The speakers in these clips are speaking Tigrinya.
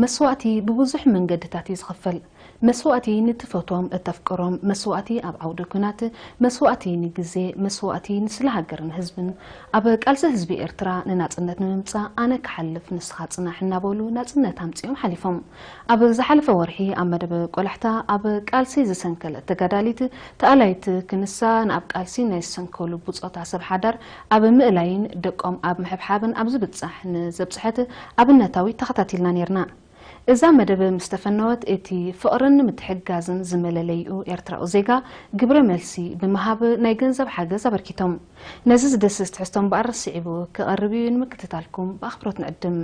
መስዋእቲ ብብዙሕ መንገድታት እዩ ዝኽፈል። መስዋእቲ ንትፈትዎም እተፍቅሮም፣ መስዋእቲ ኣብ ዓውደ ኲናት፣ መስዋእቲ ንግዜ፣ መስዋእቲ ንስለ ሃገርን ህዝብን። ኣብ ቃልሲ ህዝቢ ኤርትራ ንናጽነት ንምምጻእ ኣነ ክሓልፍ ንስኻ ጽናሕ እናበሉ ናጽነት ኣምጺኦም ሓሊፎም። ኣብ ዝሓለፈ ወርሒ ኣብ መደብ ቆላሕታ ኣብ ቃልሲ ዝሰንከለት ተጋዳሊት ተኣላይት ክንሳ ንኣብ ቃልሲ ናይ ዝሰንከሉ ብጾታ ሰብ ሓዳር ኣብ ምእላይን ደቆም ኣብ ምሕብሓብን ኣብ ዝብጻሕ ንዘብጽሐት ኣብነታዊት ተኸታቲልና ኔርና። እዛ መደብ ምስ ተፈነወት፣ እቲ ፍቕርን ምትሕግጋዝን ዝመለለይኡ ኤርትራዊ ዜጋ ግብረ መልሲ ብምሃብ ናይ ገንዘብ ሓገዝ ኣበርኪቶም። ነዚ ዝድህስስ ትሕዝቶ እምበኣር ስዒቡ ክቐርብ እዩ፣ ንምክትታልኩም ብኣኽብሮት ንዕድም።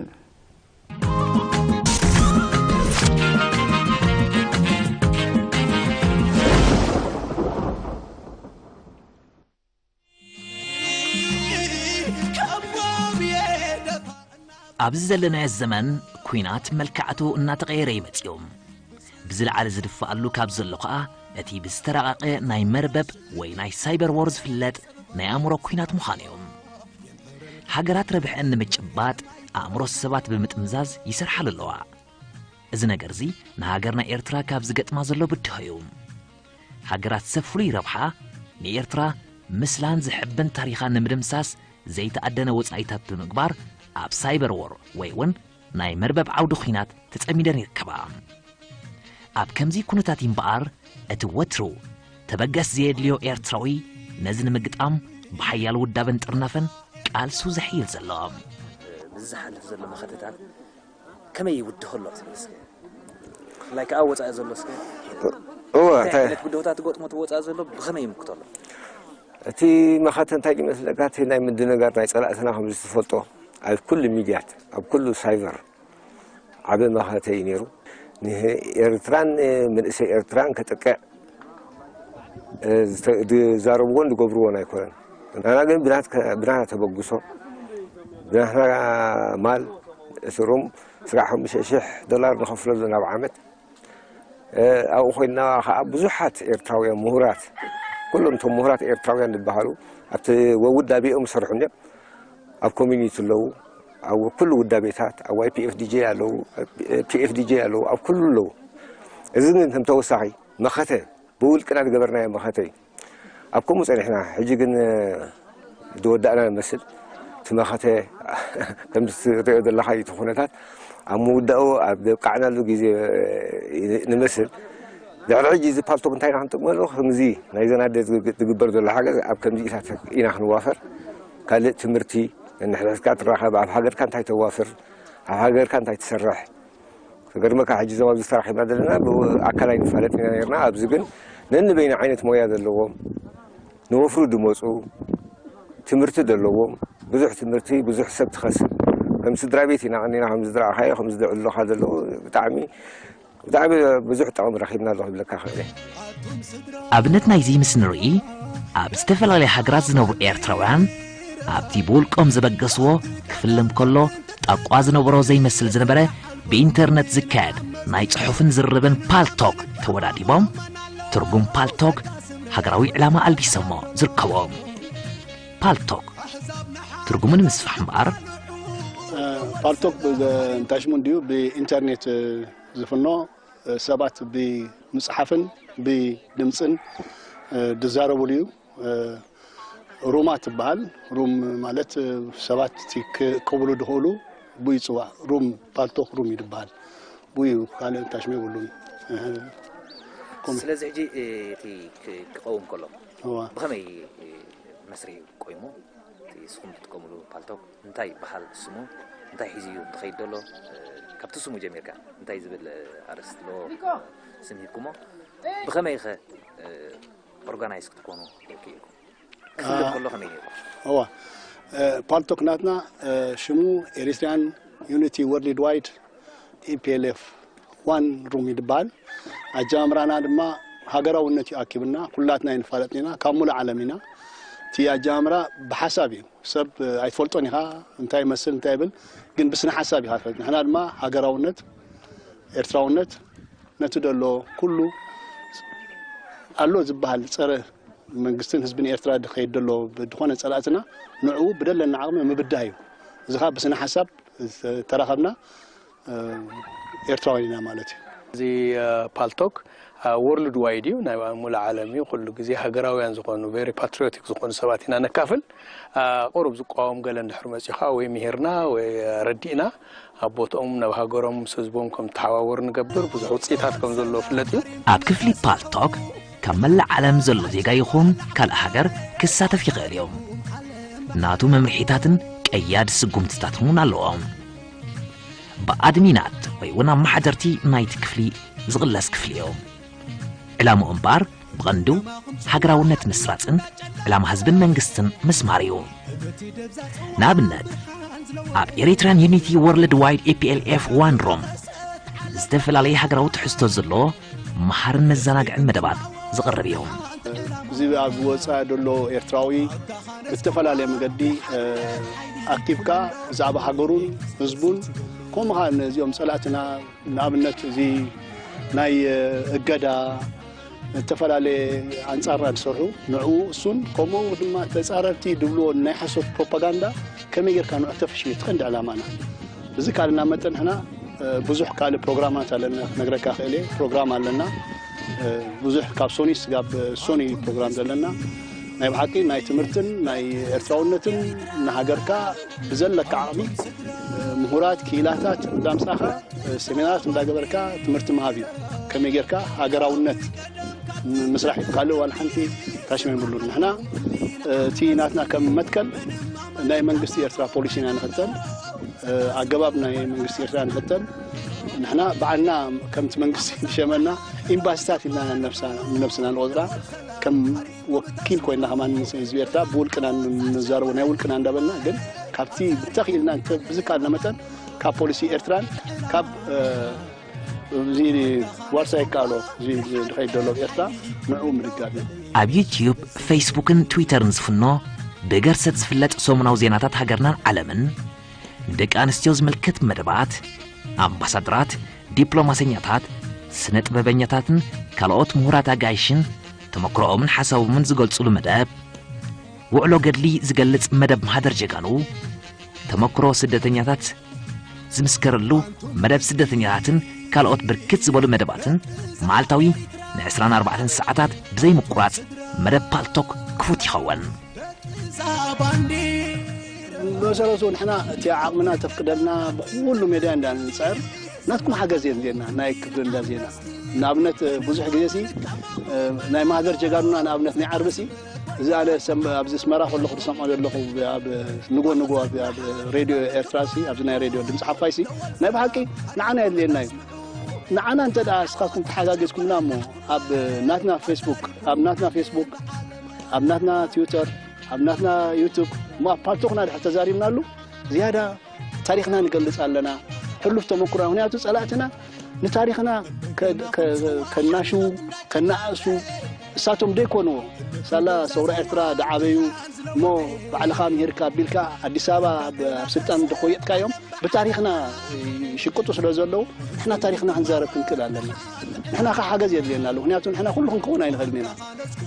ኣብዚ ዘለናዮ ዘመን ኲናት መልክዓቱ እናተቐየረ እዩ መጺኡ። ብዝለዓለ ዝድፍኣሉ ካብ ዘሎ ኸኣ እቲ ብዝተራቐቐ ናይ መርበብ ወይ ናይ ሳይበር ዎር ዝፍለጥ ናይ ኣእምሮ ኲናት ምዃኑ እዩ። ሃገራት ረብሐን ንምጭባጥ ኣእምሮ ሰባት ብምጥምዛዝ ይሰርሓሉ ኣለዋ። እዚ ነገርዚ ንሃገርና ኤርትራ ካብ ዝገጥማ ዘሎ ብድሆ እዩ። ሃገራት ሰብ ፍሉይ ረብሓ ንኤርትራ ምስላን ዝሕብን ታሪኻ ንምድምሳስ ዘይተኣደነ ወጻኢታት ብምግባር ኣብ ሳይበር ዎር ወይ እውን ናይ መርበብ ዓውዲ ኹናት ተጸሚደን ይርከባ። ኣብ ከምዚ ኩነታት እምበኣር እቲ ወትሩ ተበገስ ዘየድልዮ ኤርትራዊ ነዚ ንምግጣም ብሓያል ውዳበን ጥርናፈን ቃልሱ ዘሕይል ዘሎ። ብዝሓልፍ ዘሎ መኸተታት ከመይ ይውድሆ ኣሎ ክትብል እስከ ብፍላይ ከዓ ወፃኢ ዘሎ እስከ እወ እንታይ እንታይ ዓይነት ብድሆታት ገጥሞ እቲ ወፃኢ ዘሎ ብኸመይ ይምክቶ ኣሎ? እቲ መኸተ እንታይ ይመስለካ እቲ ናይ ምድንጋር ናይ ፀላእትና ከም ዝተፈልጦ ኣብ ኩሉ ሚድያት ኣብ ኩሉ ሳይበር ዓበ መኸተ እዩ ነይሩ ንኤርትራን መንእሰይ ኤርትራን ከጥቅዕ ዝዛረብዎን ዝገብርዎን ኣይኮነን። ንሕና ግን ብናትና ተበግሶ ብናትና ማል እቲ ሩም ስጋዕ ሓሙሽተ ሽሕ ዶላር ንኸፍለሉ ናብ ዓመት ኣብኡ ኮይንና ከዓ ብዙሓት ኤርትራውያን ምሁራት ኩሎም እቶም ምሁራት ኤርትራውያን ዝበሃሉ ኣብቲ ወውዳቤኦም ዝሰርሑ እዮም። ኣብ ኮሚኒቲ ኣለዉ፣ ኣብ ኩሉ ውዳቤታት ኣብ ዋይ ፒ ኤፍ ዲ ጀ ኣለዉ፣ ፒ ኤፍ ዲ ጀ ኣለዉ፣ ኣብ ኩሉ ኣለዉ። እዚ ግን ከም ተወሳኺ መኸተ ብውልቅና ዝገበርናዮ መኸተ እዩ። ኣብ ከምኡ ጸኒሕና ሕጂ ግን ዝወዳእና ንመስል እቲ መኸተ ከምዚ ትሪኦ ዘለኻ እዩ እቲ ኩነታት ኣብ ምውዳኡ ኣብ ዘብቃዕናሉ ግዜ ንመስል ድሕሪ ሕጂ እዚ ፓልቶክ እንታይ ኢና ክንጥቀመሉ ከምዚ ናይ ዘናደ ዝግበር ዘሎ ሓገዝ ኣብ ከምዚኢታት ኢና ክንዋፈር ካልእ ትምህርቲ ንሕድሕድካ ትራኸብ ኣብ ሃገርካ እንታይ ተዋፍር ኣብ ሃገርካ እንታይ ትሰርሕ ክገርመካ ሕጂ እዞም ኣብዚ ተራኺብና ዘለና ብኣካል ኣይንፋለጥ ኢና ነርና ኣብዚ ግን ነንበይኑ ዓይነት ሞያ ዘለዎም ንወፍሪ ዝመፁ ትምህርቲ ዘለዎም ብዙሕ ትምህርቲ ብዙሕ ሰብ ትኸስብ ከም ስድራ ቤት ኢና ቀኒና ከም ዝረኣኻዮ ከም ዝድዕሉኻ ዘለዉ ብጣዕሚ ብጣዕሚ ብዙሕ ጠቕሚ ረኺብና ኣሎ ክብለካ ክእል ኣብነት ናይዚ ምስ ንርኢ ኣብ ዝተፈላለያ ሃገራት ዝነብሩ ኤርትራውያን ኣብቲ ብውልቆም ዘበገስዎ ክፍልም ከሎ ጣቋ ዝነበሮ ዘይመስል ዝነበረ ብኢንተርነት ዝካየድ ናይ ጽሑፍን ዝርርብን ፓልቶክ ተወዳዲቦም ትርጉም ፓልቶክ ሃገራዊ ዕላማ ኣልቢሶሞ ዝርከቦም ፓልቶክ ትርጉሙ ንምስፋሕ እምበኣር ፓልቶክ እንታይ ሽሙ እንድዩ ብኢንተርኔት ዝፍኖ ሰባት ብምፅሓፍን ብድምፅን ዝዛረብሉ እዩ። ሩማ ትበሃል። ሩም ማለት ሰባት ክእከብሉ ዝኽእሉ ብኡ ይፅዋዕ። ሩም ፓልቶክ ሩም እዩ ዝበሃል። ብኡ እዩ ካልእ እንታይ ሽም የብሉን። ስለዚ ሕጂ እቲ ክቀውም ከሎ ብኸመይ መስርሕ እዩ ቆይሙ? እቲ ንስኹም ትጥቀምሉ ፓልቶክ እንታይ ይበሃል ስሙ? እንታይ ሒዙ እዩ ዝኸይድ ዘሎ? ካብቲ ስሙ ጀሚርካ እንታይ ዝብል ኣርእስቲ ኣለዎ ስም ሂብኩሞ? ብኸመይ ኸ ኦርጋናይዝ ክትኮኑ ክኢልኩም? ክፍልም ከሎ ከመይ ነይሩ? እዋ ፓልቶክ ናትና ሽሙ ኤሪትሪያን ዩኒቲ ወርልድ ዋይድ ኢፒኤልኤፍ ዋን ሩም ይድበሃል። ኣጀማምራና ድማ ሃገራውነት እዩ ኣኪብና። ኩላትና ኣይንፋለጥን ኢና፣ ካብ ሙሉእ ዓለም ኢና። እቲ ኣጀማምራ ብሓሳብ እዩ። ሰብ ኣይትፈልጦን ኢኻ፣ እንታይ ይመስል እንታይ ይብል፣ ግን ብስነ ሓሳብ ኢኻ ትፈልጥ። ንሕና ድማ ሃገራውነት፣ ኤርትራውነት ነቲ ደሎ ኩሉ ኣሎ ዝበሃል ጸረ መንግስትን ህዝብን ኤርትራ ዝኸይድ ዘሎ ዝኾነ ጸላእትና ንዕኡ ብደለና ዓቕሚ ምብዳህ እዩ። እዚ ኸኣ ብስነ ሓሳብ ተራኸብና ኤርትራውያን ኢና ማለት እዩ። እዚ ፓልቶክ ወርልድ ዋይድ እዩ፣ ናይ ሙሉእ ዓለም እዩ። ኩሉ ግዜ ሃገራውያን ዝኾኑ፣ ቨሪ ፓትሪዮቲክ ዝኾኑ ሰባት ኢና ነካፍል። ቁሩብ ዝቋወም ገለ እንድሕር መጺኡ ኸዓ ወይ ምሂርና ወይ ረዲእና ኣብ ቦትኦም ናብ ሃገሮም ምስ ህዝቦም ከም ተሓዋወሩ ንገብር። ብዙሕ ውፅኢታት ከም ዘሎ ፍለጥ እዩ። ኣብ ክፍሊ ፓልቶክ ካብ መላእ ዓለም ዘሎ ዜጋ ይኹን ካልእ ሃገር ክሳተፍ ይኽእል እዩ። ናቱ መምርሒታትን ቀያዲ ስጉምትታትን እውን ኣለዎ። ብኣድሚናት ወይ እውን ኣመሓደርቲ ናይቲ ክፍሊ ዝቕለስ ክፍሊ እዩ። ዕላምኡ እምበኣር ብቐንዱ ሃገራውነት ምስራጽን ዕላማ ህዝብን መንግስትን ምስማር እዩ። ንኣብነት ኣብ ኤሪትራን ዩኒቲ ወርልድ ዋይድ ኤፒኤልኤፍ ዋን ሮም ዝተፈላለየ ሃገራዊ ትሕዝቶ ዘለዎ መሃርን መዘናግዕን መደባት ዝቕርብ እዩ። እዚ ኣብ ወፃኢ ዘሎ ኤርትራዊ ብዝተፈላለየ መገዲ ኣክቲቭካ ብዛዕባ ሃገሩን ህዝቡን ከምኡ ከዓ ነዚኦም ፀላእትና ንኣብነት እዚ ናይ እገዳ ዝተፈላለየ ኣንፃርና ዝሰርሑ ንዕኡ እሱን ከምኡ ድማ ተፃረርቲ ድብልዎ ናይ ሓሶት ፕሮፓጋንዳ ከመይ ጌርካ ንዑ ተፍሽ ትቐንዲ ዕላማና። እዚ ካልእ እናመጠ ንሕና ብዙሕ ካልእ ፕሮግራማት ኣለና ክነግረካ ክእል እየ። ፕሮግራም ኣለና ብዙሕ ካብ ሶኒ ስጋብ ሶኒ ፕሮግራም ዘለና ናይ ብሓቂ ናይ ትምህርትን ናይ ኤርትራውነትን ንሃገርካ ብዘለካ ዓቕሚ ምሁራት ክኢላታት እንዳምፃእኻ ሴሚናራት እንዳገበርካ ትምህርቲ ምሃብ እዩ። ከመይ ጌርካ ሃገራውነት ምስራሕ እዩ። ካልእ ዋላ ሓንቲ ታሽመ የብሉን። ንሕና እቲ ናትና ከም መትከል ናይ መንግስቲ ኤርትራ ፖሊሲ ኢና ንኽተል፣ ኣገባብ ናይ መንግስቲ ኤርትራ ንኽተል። ንሕና ባዕልና ከምቲ መንግስቲ ዝሸመና ኤምባሲታት ኢልና ንነብስና ንቆፅራ ከም ወኪል ኮይና ከማን ህዝቢ ኤርትራ ብውልቅና ንዛረቦ ናይ ውልቅና እንዳበልና ግን ካብቲ ብተኽኢልና ብዝካልና መጠን ካብ ፖሊሲ ኤርትራን ካብ እዚ ዋርሳ ይከኣሎ እዚ ድኸይድ ዘሎ ኤርትራ ንዕኡ ምድጋፍ እዩ። ኣብ ዩትዩብ፣ ፌስቡክን ትዊተርን ዝፍኖ ብገርሰት ዝፍለጥ ሰሙናዊ ዜናታት ሃገርናን ዓለምን፣ ንደቂ ኣንስትዮ ዝምልከት መደባት፣ ኣምባሳደራት፣ ዲፕሎማሰኛታት፣ ስነ ጥበበኛታትን ካልኦት ምሁራት ኣጋይሽን ተመክሮኦምን ሓሳቦምን ዝገልጹሉ መደብ፣ ውዕሎ ገድሊ ዝገልጽ መደብ ማህደር ጀጋኑ፣ ተመክሮ ስደተኛታት ዝምስከረሉ መደብ ስደተኛታትን ካልኦት ብርክት ዝበሉ መደባትን መዓልታዊ ን24 ሰዓታት ብዘይ ምቁራጽ መደብ ፓልቶክ ክፉት ይኸውን። መሰረቱ ንሕና እቲ ዓቕምና ተፍቅደልና ብኩሉ ሜድያ እንዳንፅዕር ናትኩም ሓገዝ የድልየና ናይ ክፍሊ እንዳ ዜና ንኣብነት ብዙሕ ግዜ ሲ ናይ ማህደር ጀጋኑና ንኣብነት ናይ ዓርቢ ሲ እዚ ኣነ ኣብዚ ኣስመራ ከለኹ ዝሰምዖ ዘለኹ ኣብ ንጎ ንጎ ኣብ ሬድዮ ኤርትራ ሲ ኣብዚ ናይ ሬድዮ ድምፂ ሓፋይ ሲ ናይ ብሓቂ ንዓና የድልየና እዩ። ንዓና እንተ ደኣ እስኻትኩም ተሓጋጊዝኩምና እሞ ኣብ ናትና ፌስቡክ ኣብ ናትና ፌስቡክ ኣብ ናትና ትዊተር ኣብ ናትና ዩቱብ እሞ ኣብ ፓልቶክና ድሕር ተዛሪብናሉ ዝያዳ ታሪኽና ንገልጽ ኣለና። ሕሉፍ ተመኩሮና ምኽንያቱ ጸላእትና ንታሪኽና ከናሽዉ ከነኣእሱ እሳቶም ደይኮንዎ ሳላ ሰውራ ኤርትራ ደዓበዩ እሞ ባዕልኻ ምሂርካ ኣቢልካ ኣዲስ ኣበባ ኣብ ስልጣን ደኾየጥካዮም ብታሪኽና ይሽቅጡ ስለ ዘለዉ ንሕና ታሪኽና ክንዛረብ ክንክእል ኣለና። ንሕና ከ ሓገዝ የድልየና ኣሎ ምክንያቱ ንሕና ኩሉ ክንከውን ኣይንኽእልን ኢና።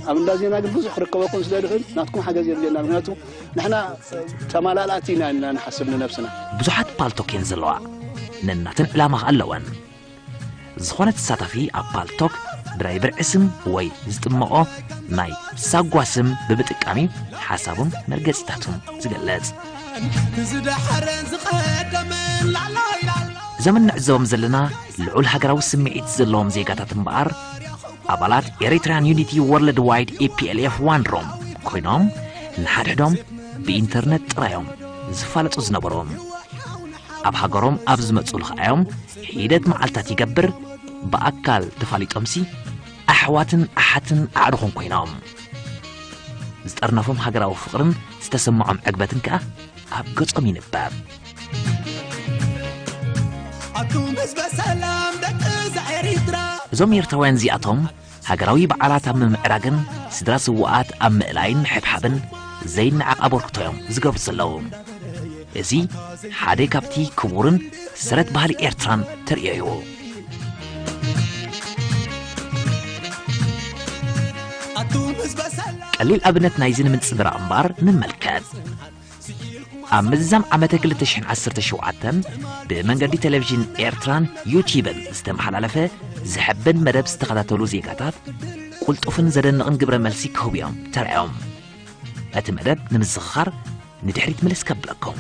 ኣብ እንዳ ዜና ግን ብዙሕ ክርከበኩም ስለ ድኽእል ናትኩም ሓገዝ የድልየና ምክንያቱ ንሕና ተማላላእቲ ኢና ኢልና ንሓስብ ንነብስና። ብዙሓት ፓልቶክ እየን ዘለዋ። ነናተን ዕላማ ከ ኣለወን። ዝኾነ ተሳታፊ ኣብ ፓልቶክ ድራይቨር ዕስም ወይ ዝጥመቖ ናይ ሳጓ ስም ብምጥቃም እዩ ሓሳቡን መርገጺታቱን ዝገልጽ። እዞም እንዕዘቦም ዘለና ልዑል ሃገራዊ ስምዒት ዘለዎም ዜጋታት እምበኣር ኣባላት ኤሪትራያን ዩኒቲ ወርልድ ዋይድ ኤፒኤልኤፍ ዋን ሮም ኮይኖም ንሓድሕዶም ብኢንተርነት ጥራዮም ዝፋለጡ ዝነበሩ። ኣብ ሃገሮም ኣብ ዝመጹሉ ከኣዮም ሒደት መዓልታት ይገብር ብኣካል ተፋሊጦምሲ ኣሕዋትን ኣሓትን ኣዕሩኹን ኮይኖም። ዝጠርነፎም ሃገራዊ ፍቕርን ዝተሰምዖም ዕግበትን ከኣ ኣብ ገጾም ይንበብ። ኣቱም ህዝበ ሰላም ደቂ እዛ ኤሪትራ። እዞም ኤርትራውያን እዚኣቶም ሃገራዊ በዓላት ኣብ ምምዕራግን ስድራ ስውኣት ኣብ ምእላይን ምሕብሓብን ዘይነዓቕ ኣበርክቶ እዮም ዝገብሩ ዘለዉ። እዚ ሓደ ካብቲ ክቡርን ሰረት ባህሊ ኤርትራን ተርእዮ እዩ። ቀሊል ኣብነት ናይዚ ንምንጽብራቕ እምበኣር ንመልከት። ኣብ ምዝዛም ዓመተ ክልተ ሽሕን ዓሰርተ ሸውዓተን ብመንገዲ ቴሌቪዥን ኤርትራን ዩቲብን ዝተመሓላለፈ ዘሐብን መደብ ዝተኸታተሉ ዜጋታት፣ ቅልጡፍን ዘደንቕን ግብረ መልሲ ክህቡ እዮም ተራእዮም። ነቲ መደብ ንምዝኽኻር ንድሕሪት ምልስ ከብለኩም።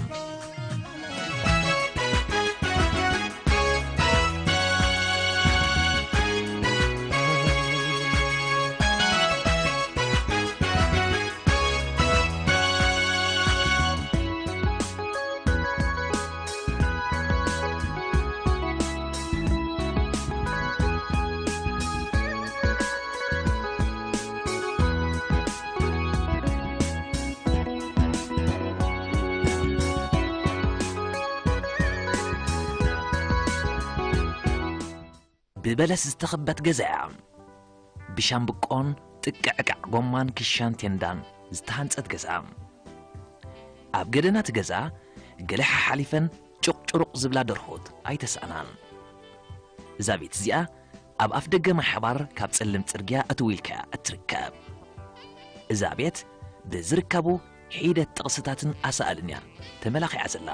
ብበለስ ዝተኸበት ገዛ እያ። ብሻምብቆን ጥቅዕቃዕ ጎማን ክሻን ቴንዳን ዝተሃንጸት ገዛ። ኣብ ገደና እቲ ገዛ ገለ ሓሓሊፈን ጭቕ ጭሩቕ ዝብላ ደርሆት ኣይተሳእናን። እዛ ቤት እዚኣ ኣብ ኣፍ ደገ ማይ ሓባር ካብ ጸልም ጽርግያ እትው ኢልካ እያ እትርከብ። እዛ ቤት ብዝርከቡ ሒደት ጥቕስታትን ኣሳእልን እያ ተመላኺዓ ዘላ።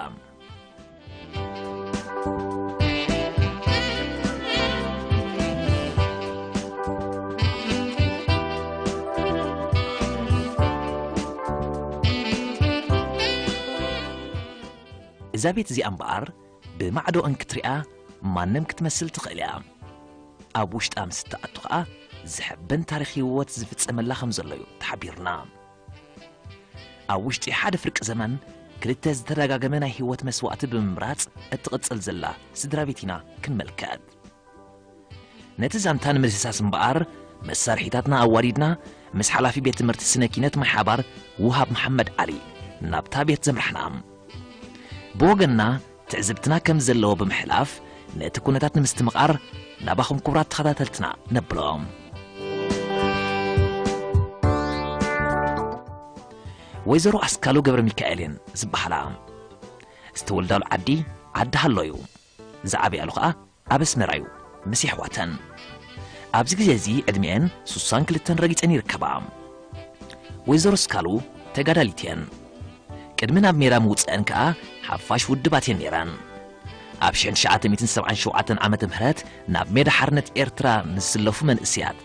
እዛ ቤት እዚኣ እምበኣር ብማዕዶ እንክትሪኣ ማንም ክትመስል ትኽእል እያ። ኣብ ውሽጣ ምስ እትኣቱ ኸኣ ዘሕብን ታሪኽ ህይወት ዝፍጸመላ ከም ዘሎ እዩ ተሓቢሩና። ኣብ ውሽጢ ሓደ ፍርቂ ዘመን ክልተ ዝተደጋገመ ናይ ህይወት መስዋእቲ ብምምራጽ እትቕጽል ዘላ ስድራ ቤት ኢና ክንመልከት። ነቲ ዛንታ ንምድህሳስ እምበኣር መሳርሒታትና ኣዋዲድና ምስ ሓላፊ ቤት ትምህርቲ ስነ ኪነት ማይ ሓባር ውሃብ መሓመድ ዓሊ ናብታ ቤት ዘምራሕና። ብወገንና ትዕዝብትና ከም ዘለዎ ብምሕላፍ ነቲ ኩነታት ንምስትምቓር ናባኹም ክቡራት ተኸታተልትና ነብሎም። ወይዘሮ ኣስካሉ ገብረ ሚካኤልን ዝበሃላ ዝተወልዳሉ ዓዲ ዓዲ ሃሎ እዩ። ዝዓበያሉ ኸኣ ኣብ ኣስመራ እዩ ምስ የሕዋተን። ኣብዚ ግዜ እዚ ዕድሚኤን ሱሳን ክልተን ረጊጸን ይርከባ። ወይዘሮ ኣስካሉ ተጋዳሊት እየን። ቅድሚ ናብ ሜዳ ምውጽአን ከኣ ሓፋሽ ውድባት እየን ነይረን። ኣብ ሽሕን ትሽዓተ ሚእትን ሰብዓን ሸውዓተን ዓመተ ምህረት ናብ ሜዳ ሓርነት ኤርትራ ንዝስለፉ መንእሰያት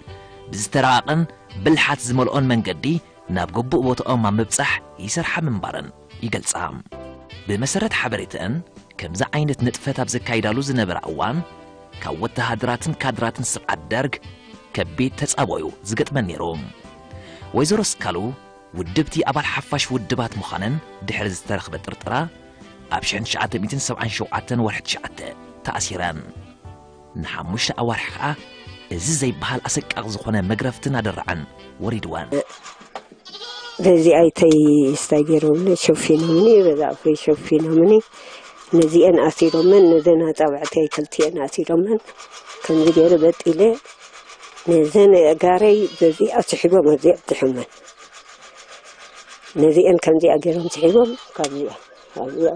ብዝተራቐቐን ብልሓት ዝመልኦን መንገዲ ናብ ግቡእ ቦታኦም ኣብ ምብጻሕ ይሰርሓ ምንባረን ይገልጻ። ብመሰረት ሓበሬተን፣ ከምዚ ዓይነት ንጥፈት ኣብ ዘካይዳሉ ዝነበራ እዋን፣ ካብ ወተሃደራትን ካድራትን ስርዓት ደርግ ከቢድ ተጻብኦ እዩ ዝገጥመን ነይሩ። ወይዘሮ ስካሉ ውድብቲ ኣባል ሓፋሽ ውድባት ምዃነን ድሕሪ ዝተረኽበ ጥርጠራ፣ ኣብ ሽሕን ትሽዓተ ሚእትን ሰብዓን ሸውዓተን ወርሒ ትሽዓተ ተኣሲረን። ንሓሙሽተ ኣዋርሕ ኸኣ እዚ ዘይበሃል ኣሰቃቒ ዝኾነ መግረፍትን ኣደራዕን ወሪድወን። በዚ ኣይተይ ስታይ ገይሮምኒ፣ ሸፊኖምኒ፣ በዛ ኣፈይ ሸፊኖምኒ። ነዚአን ኣሲሮመን፣ ነዘን ኣጻብዕተይ ክልቲአን ኣሲሮመን፣ ከምዚ ገይሩ በጢለ፣ ነዘን ኣእጋረይ በዚኣ ስሒቦም፣ ኣብዚኣ ኣጥሒመን። ነዚአን ከምዚኣ ገይሮም ስሒቦም፣ ካብዚኣ፣ ካብዚኣ፣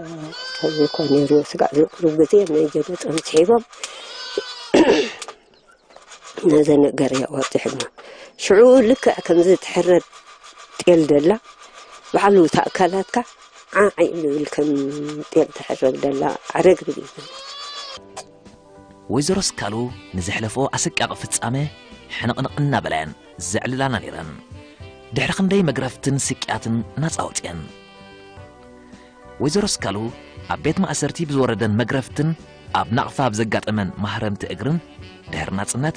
ከምዚ እኮ ነይሩ፣ ስጋዕ ዝቕርብ ግዜ ናይ ጀበጦም ስሒቦም፣ ነዘን ኣእጋረይ ኣዋጢሖማ። ሽዑ ልክዕ ከምዚ ትሕረድ ጤል ደላ፣ ባዕሉ እታ ኣካላትካ ዓዕ ኢሉ ይብል፣ ከም ጤል ትሕረድ ደላ ዓረግርግ ይብል። ወይዘሮ ስካሉ ንዘሕለፎ ኣሰቃቒ ፍጻመ ሕንቕንቕ እናበላየን ዘዕልላና ነይረን። ድሕሪ ክንደይ መግረፍትን ስቅያትን ናጻ ወጽየን። ወይዘሮ ስካሉ ኣብ ቤት ማእሰርቲ ብዝወረደን መግረፍትን ኣብ ናቕፋ ኣብ ዘጋጠመን ማህረምቲ እግርን ድሕሪ ናጽነት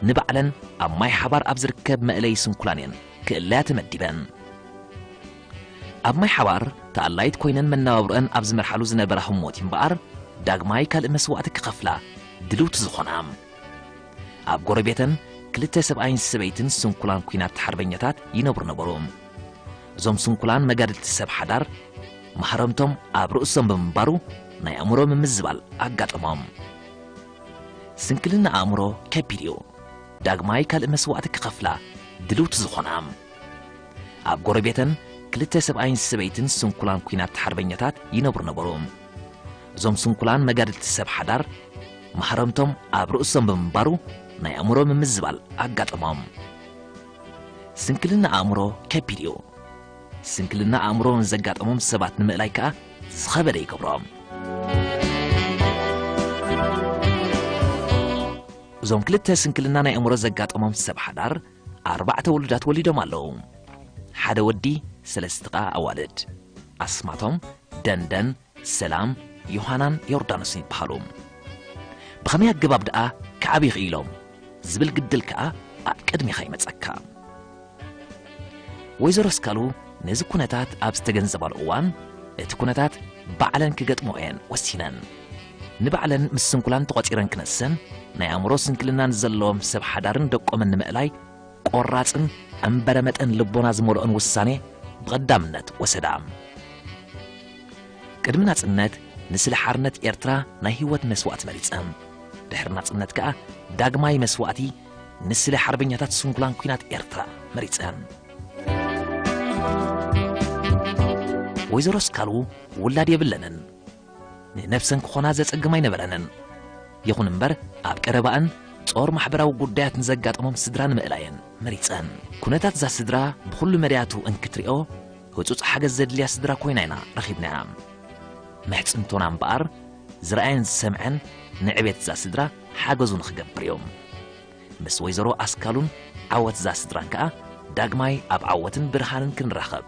ንባዕለን ኣብ ማይ ሓባር ኣብ ዝርከብ መእለዪ ስንኩላን እየን ክእለያ ተመዲበን። ኣብ ማይ ሓባር ተኣላይት ኮይነን መነባብሮአን ኣብ ዝመርሓሉ ዝነበራ ህሞት እምበኣር ዳግማይ ካልእ መስዋእቲ ክኸፍላ ድልውቲ ዝኾና። ኣብ ጎረቤተን ክልተ ሰብኣይን ሰበይትን ስንኩላን ኲናት ሓርበኛታት ይነብሩ ነበሩ። እዞም ስንኩላን መጋድልቲ ሰብ ሓዳር ማህረምቶም ኣብ ርእሶም ብምንባሩ ናይ ኣእምሮ ምምዝባል ኣጋጠሞም። ስንክልና ኣእምሮ ከቢድ እዩ። ዳግማይ ካልእ መስዋእቲ ክኸፍላ ድልውቲ ዝኾና። ኣብ ጎረቤተን ክልተ ሰብኣይን ሰበይትን ስንኩላን ኲናት ሓርበኛታት ይነብሩ ነበሩ። እዞም ስንኩላን መጋድልቲ ሰብ ሓዳር ማህረምቶም ኣብ ርእሶም ብምንባሩ ናይ ኣእምሮ ምምዝባል ኣጋጠሞም። ስንክልና ኣእምሮ ከቢድ እዩ። ስንክልና ኣእምሮ ንዘጋጠሞም ሰባት ንምእላይ ከኣ ዝኸበደ ይገብሮ። እዞም ክልተ ስንክልና ናይ ኣእምሮ ዘጋጠሞም ሰብ ሓዳር ኣርባዕተ ውሉዳት ወሊዶም ኣለዉ። ሓደ ወዲ፣ ሰለስተ ኸኣ ኣዋልድ። ኣስማቶም ደንደን፣ ሰላም፣ ዮሃናን ዮርዳኖስን ይበሃሉ። ብኸመይ ኣገባብ ደኣ ክዓብዩ ክኢሎም ዝብል ግድል ከኣ ኣብ ቅድሜኻ ይመጸካ። ወይዘሮ ስካሉ ነዚ ኩነታት ኣብ ዝተገንዘባሉ እዋን፣ እቲ ኩነታት ባዕለን ክገጥሞ እየን ወሲነን። ንባዕለን ምስ ስንኩላን ተቖጺረን ክነሰን፣ ናይ ኣእምሮ ስንክልናን ዘለዎም ሰብ ሓዳርን ደቆምን ንምእላይ ቆራጽን እምበረመጠን ልቦና ዝመልኦን ውሳኔ ብቐዳምነት ወሰዳ። ቅድሚ ናጽነት ንስለ ሓርነት ኤርትራ ናይ ህይወት መስዋእቲ መሪጸን። ድሕሪ ናጽነት ከኣ ዳግማይ መስዋእቲ ንስለ ሓርበኛታት ስንኩላን ኲናት ኤርትራ መሪጸን። ወይዘሮ ስካሉ ውላድ የብለንን። ንነብሰን ክኾና ዘጸግም ኣይነበረንን። ይኹን እምበር፣ ኣብ ቀረባእን ጾር ማሕበራዊ ጉዳያት ንዘጋጠሞም ስድራ ንምእላየን መሪጸን። ኩነታት እዛ ስድራ ብኹሉ መዳያቱ እንክትሪኦ፣ ህጹጽ ሓገዝ ዘድልያ ስድራ ኮይና ኢና ረኺብናያ። ምሕጽንቶና እምበኣር፣ ዝረኣየን ዝሰምዐን ንዕቤት እዛ ስድራ ሓገዙ ንኽገብር እዩ። ምስ ወይዘሮ ኣስካሉን ዓወት እዛ ስድራን ከኣ ዳግማይ ኣብ ዓወትን ብርሃንን ክንራኸብ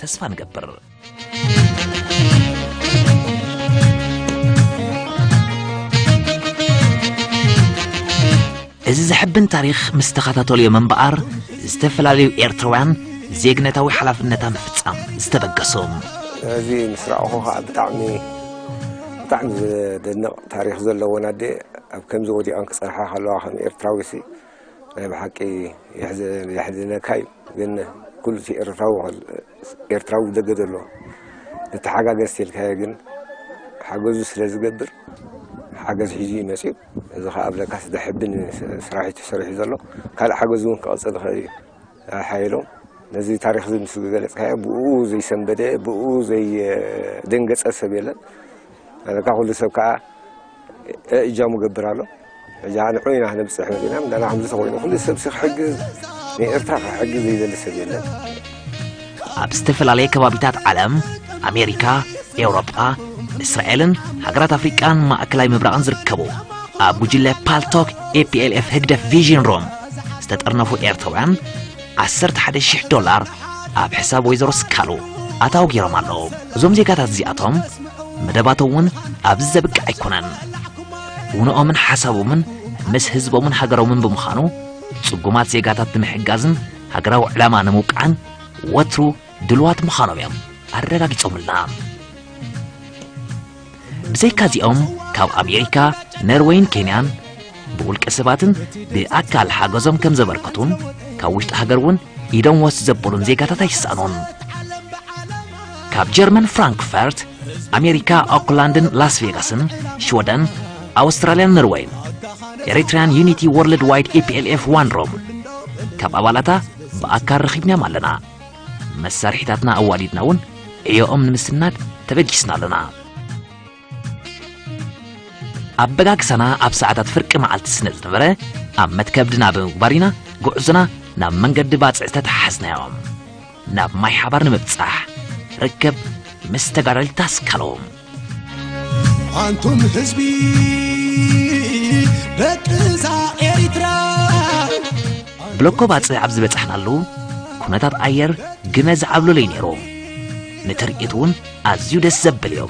ተስፋ ንገብር። እዚ ዘሕብን ታሪኽ ምስ ተኸታተሉዮም እምበኣር፣ ዝተፈላለዩ ኤርትራውያን ዜግነታዊ ሓላፍነታ ምፍጻም ዝተበገሱ። እዚ ምስ ረኣኹ ኸዓ ብጣዕሚ፣ ብጣዕሚ ዘደንቕ ታሪኽ ዘለወን ኣደ ኣብ ከምዚ ወዲቐን ክጸንሓ ከለዋ ከም ኤርትራዊ ሲ ናይ ብሓቂ የሕዝ-፣ የሕዝነካ እዩ። ግን ኩሉ እቲ ኤርትራዊ ክል-፣ ኤርትራዊ ደገ ዘሎ ንተሓጋገዝቲ ኢልካዮ ግን ሓገዙ ስለ ዝገብር ሓገዝ ሒዙ እዩ መጺኡ። እዚ ኸዓ ኣብ ለካስ ደሕብን ስ-፣ ስራሕ እዩ ተሰሪሑ ዘሎ። ካልእ ሓገዝ እውን ክቐጽል ይኽእል እዩ። ሓየሎም ነዚ ታሪኽ እዚ ምስ ዝገለጽካዮ ብኡ ዘይሰንበደ፣ ብኡ ዘይደንገጸ ሰብ የለን። ለካ ኩሉ ሰብ ከኣ እጃሙ ገብር ኣሎ። ሕጂ ንዑ ኢና ክነብጽሕ መጺና፣ እንዳና ከምዚ ተኾይኑ ኩሉ ሰብ ሲ ክሕግዝ፣ ንኤርትራ ክሕግዝ ዘይደሊ ሰብ የለን። ኣብ ዝተፈላለየ ከባቢታት ዓለም፣ ኣሜሪካ፣ ኤውሮጳ፣ እስራኤልን ሃገራት ኣፍሪቃን ማእከላይ ምብራቕን ዝርከቡ ኣብ ጉጅለ ፓልቶክ ኤ ፒ ኤል ኤፍ ህግደፍ ቪዥን ሩም ዝተጠርነፉ ኤርትራውያን ዓሰርተ ሓደ ሽሕ ዶላር ኣብ ሕሳብ ወይዘሮ ስካሉ ኣታዊ ገይሮም ኣለዉ። እዞም ዜጋታት እዚኣቶም መደባቶም እውን ኣብዚ ዘብቅዕ ኣይኮነን። ውነኦምን ሓሳቦምን ምስ ህዝቦምን ሃገሮምን ብምዃኑ፣ ጽጉማት ዜጋታት ንምሕጋዝን ሃገራዊ ዕላማ ንምውቃዕን ወትሩ ድልዋት ምዃኖም እዮም ኣረጋጊጾምልና። ብዘይካ እዚኦም፣ ካብ ኣሜሪካ፣ ነርወይን ኬንያን ብውልቀ ሰባትን ብኣካል ሓገዞም ከም ዘበርከቱን፣ ካብ ውሽጢ ሃገር እውን ኢዶም ወስ ዘበሉን ዜጋታት ኣይሰኣኑን። ካብ ጀርመን ፍራንክፈርት፣ ኣሜሪካ ኦክላንድን ላስ ቬጋስን፣ ሽወደን፣ ኣውስትራልያን ነርወይን፣ ኤሪትሪያን ዩኒቲ ወርልድ ዋይድ ኤ ፒ ኤል ኤፍ ዋን ሮም፣ ካብ ኣባላታ ብኣካል ረኺብናዮም ኣለና። መሳርሒታትና ኣዋዲድና እውን ዕዮኦም ንምስናድ ተበጊስና ኣለና። ኣበጋግሳና ኣብ ሰዓታት ፍርቂ መዓልቲ ስለ ዝነበረ፣ ኣብ መትከብ ድና ብምግባር ኢና ጉዕዞና ናብ መንገዲ ባጽዕ ተተሓሓዝናዮ። ናብ ማይ ሓባር ንምብጻሕ ርክብ ምስ ተጋዳሊት ኣስካሎም። ኣንቱም ህዝቢ ደቂ እዛ ኤሪትራ። ብሎኮ ባጽዕ ኣብ ዝበጻሕናሉ፣ ኩነታት ኣየር ግመ ዝዓብለለይ ነይሩ። ንትርኢት እውን ኣዝዩ ደስ ዘብል እዩ።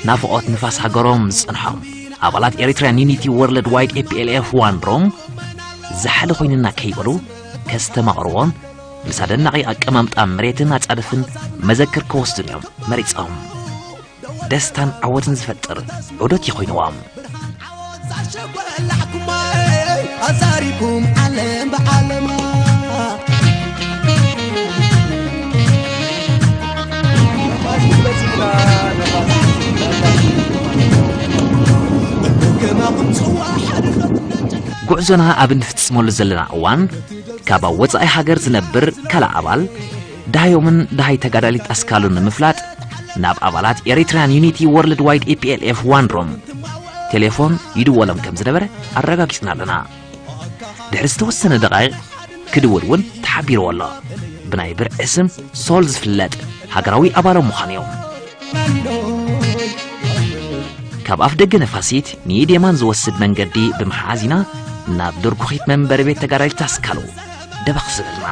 ናፍቖት ንፋስ ሃገሮም ዝጸንሖም ኣባላት ኤሪትሪያን ዩኒቲ ወርልድ ዋይድ ኤ ፒ ኤል ኤፍ ዋን ሮም፣ ዛሕሊ ኮይንና ከይበሉ ከስተማቕርዎን፣ ምስ ኣደናቒ ኣቀማምጣ መሬትን ኣጻድፍን መዘክር ክወስዱን እዮም መሪጾም። ደስታን ዓወትን ዝፈጥር ዑደት እዩ ኮይንዎም። ኣዛሪኩም ዓለም ብዓለማ። ጉዕዞና ኣብ እንፍጽመሉ ዘለና እዋን፣ ካብ ኣብ ወጻኢ ሃገር ዝነብር ካልእ ኣባል፣ ደሃዮምን ደሃይ ተጋዳሊት ኣስካሉን ንምፍላጥ፣ ናብ ኣባላት ኤሪትሪያን ዩኒቲ ወርልድ ዋይድ ኤ ፒ ኤል ኤፍ ዋን ሮም ቴሌፎን ይድወሎም ከም ዝነበረ ኣረጋጊጽና ኣለና። ድሕሪ ዝተወሰነ ደቓይቕ ክድውል እውን ተሓቢርዎ ኣሎ። ብናይ ብርዒ ስም ሶል ዝፍለጥ ሃገራዊ ኣባሎም ምዃኑ እዩ። ካብ ኣፍ ደገ ነፋሲት ንኢድ የማን ዝወስድ መንገዲ ብምሓዝ ኢና ናብ ድርኩኺት መንበሪ ቤት ተጋዳሊት ኣስካሉ ደበኽ ዝበልና።